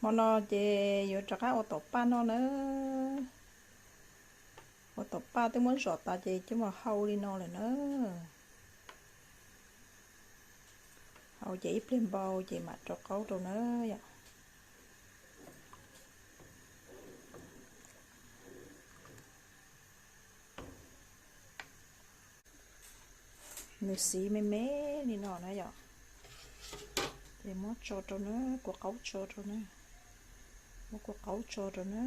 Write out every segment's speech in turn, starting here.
Hmo no ces yuav rov qab ua taum paj noj na. Ua taum paj twb muab zom tas ces coj mus hau li no lawm na. Hau ces ib pliag npau ces mam rau qaub rau na yom. Nws xiv me me li no na yom. Ces muab tso rau na, kua qaub tso rau na. Muab kua qaub tso rau na.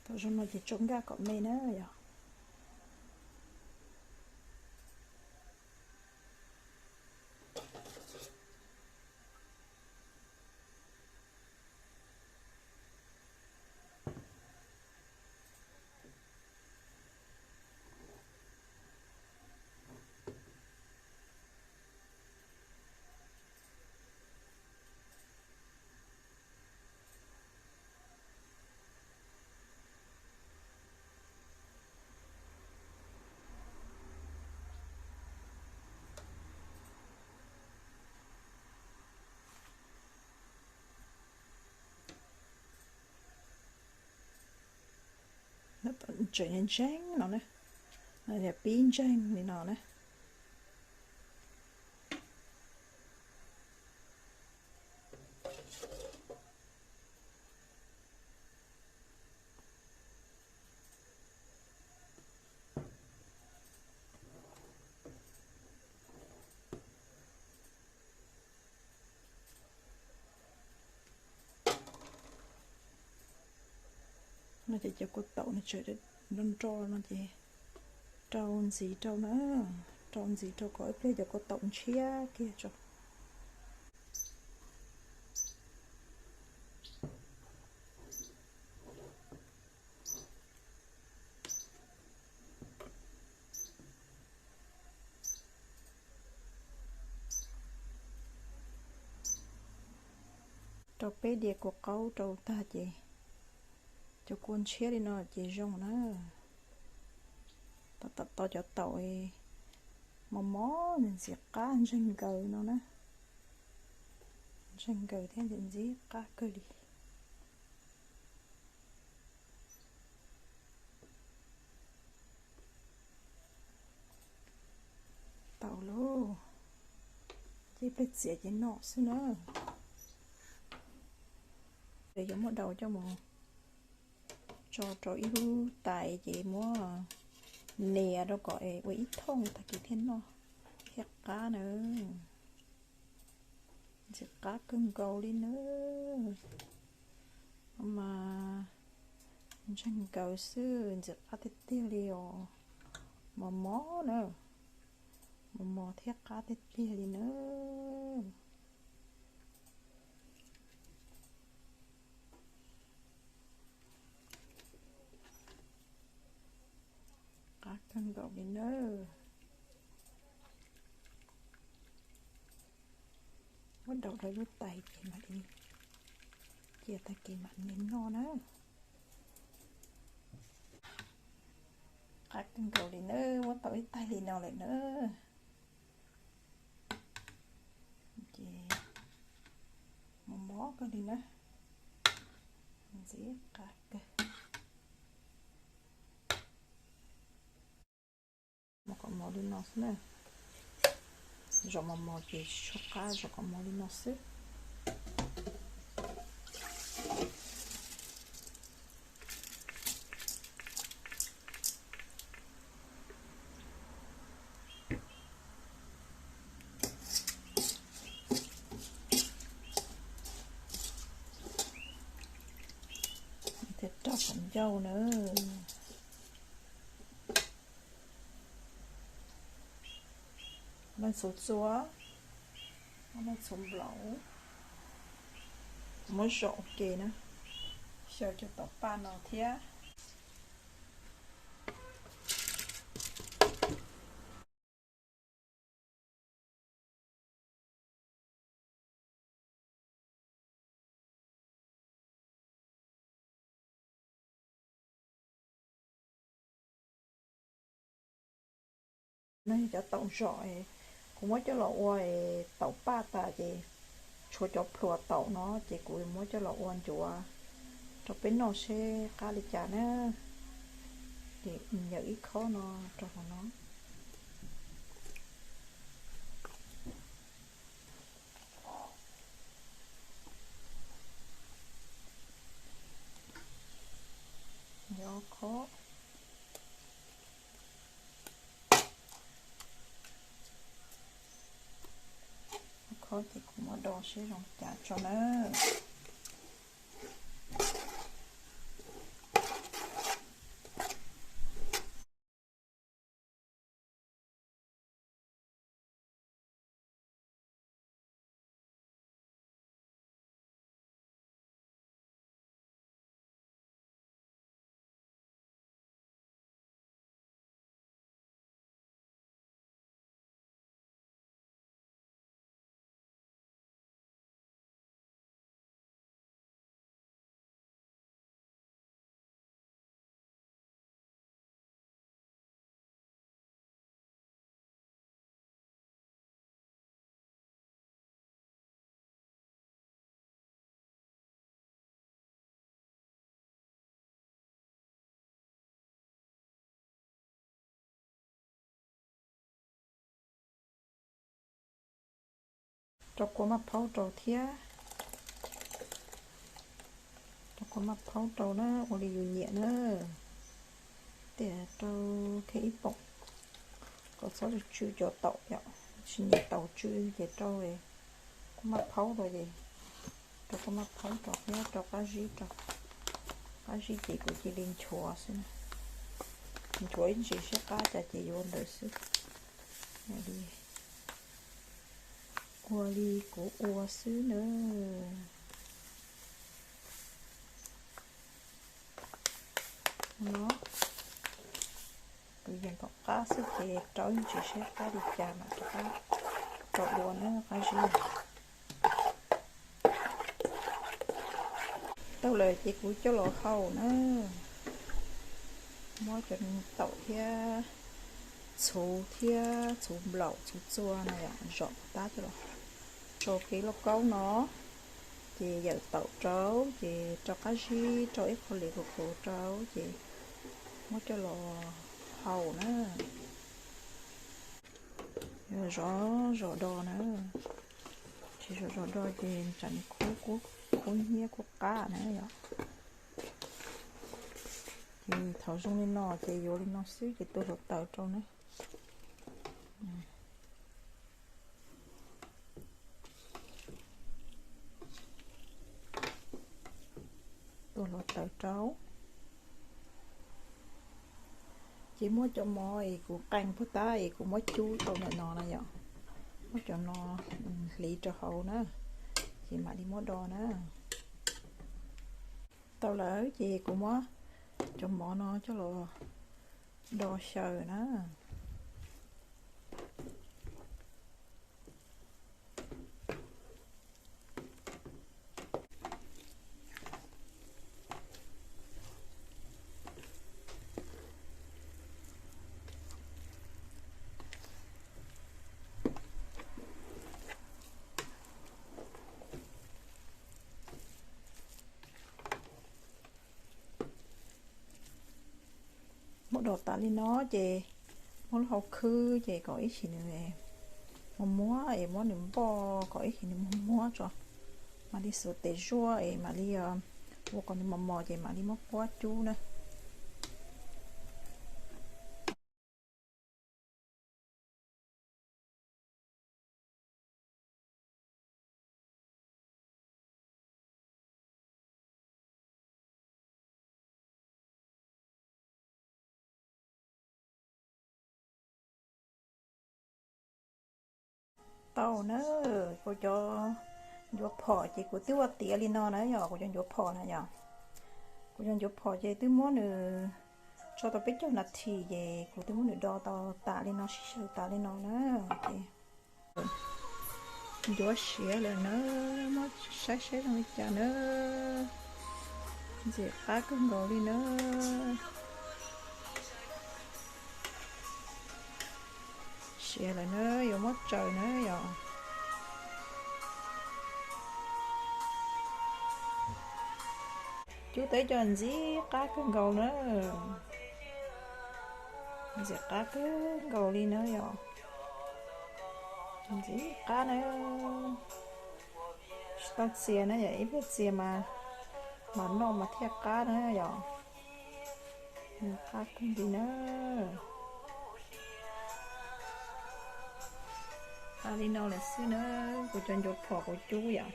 Thaum zoo no ces tso nkaj kom me na yom. Tseem ntseeg no na, pib ntseeg li no na. No ces cov kua taum no tseem nro nro no ces rau ntxiv rau na, rau ntxiv rau kom ib pliag cov kua taum ntshiab kiag tso. Rau peb diav kua qaub rau tag ces cov kua ntshiab li no ces zoo na. Tab tom tau cov taum mos mos ntxim qab ntseeg nkaus no na. Ntseeg nkaus thiab ntxim qab kawg li. Tau lauj, ces peb txiav ces noj xwb na. Ces yuav muab daus coj mus tso rau ib lub tais ces muab nias rau kom es ua ib thooj tag kis thiaj noj thiaj qab na. Ntxim qab kawg nkaus li na. Mas ntseeg nkaus xwb ntxim qab tiag tiag li os. Mos mos na, mos mos thiab qab tiag tiag li na. Qab kawg nkaus li nawb. Muab daus rau lub tais ces mam li cia tag kis mam li noj na. Qab kawg nkaus li nawb, muab tau ib tais li no lawm nawb. Ces mos mos kawg li na, ntxim qab kawg. Mos kom mos li no xwb na. Zom mos mos ces tsis tshua qab, zom kom mos li no xwb. Thiaj Rau na, leej txhuv txua, leej txhuv nplaum, muab zom ua ke na, xyaw cov taum paj no thiab. No yog cov taum zom, kuv muab coj los ua taum paj tas ces tshuav cov plhuav taum no ces kuv muab coj los ua ncuav rau peb noj seb qab li cas na. Ces yawm ib khob no rau hauv no. Ob khob, ob khob ces kuv muab do seb zoo li cas tso na. Rau kua maj phaub rau thiab. Rau kua maj phaub rau na, ua li yus nyiam na. Tiam rau kiag ib poom, kom txhob tsw cov taum yom. Tsis nyiam taum tsw ces rau kua maj phaub rau ces, rau kua maj phaub rau thiab rau qab zib rau. Qab zib ces kuv cia li nchuav xwb, nchuav ib ntsis seb qab cas ces yuav ua ntawd xwb. Ua li kuv ua xwb na. No, kuv yeej kom qab xwb ces rau ib ntsis seb qab li cas mam rov qab rau dua na qab zib. Tau lawm ces kuv coj los hau na. Muab cov taum thiab txhuv thiab txhuv nplaum txhuv txua no zom tab coj los rau kev lauj kaub no, ces yawm taum rau, ces rau qab zib rau ib qho liv kus kus rau, ces muab coj los hau na. Zov zov do na, tsis zov zov do ces tsam nws kub, kub hnyiab kub qab na yom. Ces thaum zoo li no ces yuav li no xwb ces tua hluav taws rau na. Tua hluav taws rau. Ces muab cov mov es kuv qee puag ta es kuv muab cub rau ntawm no na yom. Muab cov no hliv rau hauv na, ces mam li muab do na. Tau lawm ces kuv muab cov mov no coj los do xyaw na. Muab do tas li no ces muab lub hau khwb ces kom ib chim nws muag muag es muab nws npoj kom ib chim nws muag muag tso, mam li xuas tes zuaj es mam li ua kom nws mos mos ces mam li muab puab cub na. Tau na, kuv cov ncuav phom ces kuv twb ua tiav li no na yom, kuv cov ncuav phom na yom. Kuv cov ncuav phom ces twb muab nws tso tau peb caug nas this ces kuv twb muab nws do tau tas li no, sib xyaw tas li no na. Ces ncuav siav lawm na, muab saib saib zoo li cas na. Ntxim qab kawg nkaus li na. Siav lawm na, yuav muab tsaws na yom. Cub tau ib co ntxim qab kawg nkaus na. Ntxim qab kawg nkaus li na yom. Ntxim qab na. Tsis tau txias na yom, ib pliag txias mas, mas noj mas thiaj qab na yom. Qab kawg li na. Qab li no lawm xwb na, kuv cov ncuav phom kuv cub yom.